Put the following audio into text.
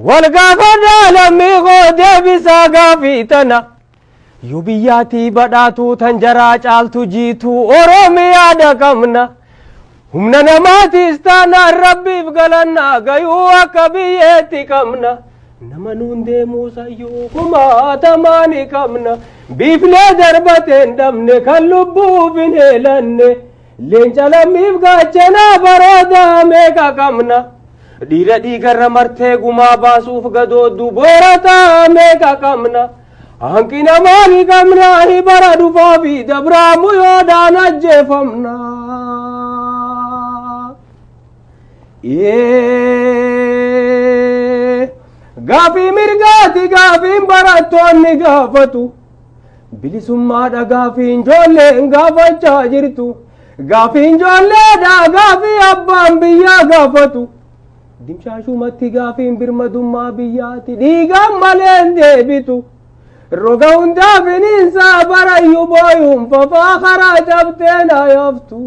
Wal gaafadhaa lammii koo deebisaa gaafii tana. Yoo biyyaatii badhaatuu tan jaraa caaltu jiituu Oromiyaa qabna. Humna namaatiis taanaan rabbiif galannaa gayuu akka biyyeetti qabna. Nama nuun deemuu sayyuu kumaatamaa ni qabna. Biiflee darbateen dhabne kan lubbuuf hin heelanne. Leenca lammiif gaachanaa baroodaa meeqa qabna. Dhiira dhiigarra martee gumaa baasuuf gadooddu boorataa meeqa qabna. Hanqina maalii qabna bara dhufaa fi dabraamu yoodhaan ajjeefamna. Gaafii mirgaati gaafiin barattoonni gaafatu. Bilisummaadha gaafiin ijoolleen gaafachaa jirtu. Gaafiin ijoolleedha gaafii abbaan biyyaa gaafatu. Dimshaashumatti gaafiin birmadummaa biyyaati dhiigaan malee hin deebitu. Roga hundaa finiinsaa barayyuu booyuun fafaa karaa cabtee na yaaftu.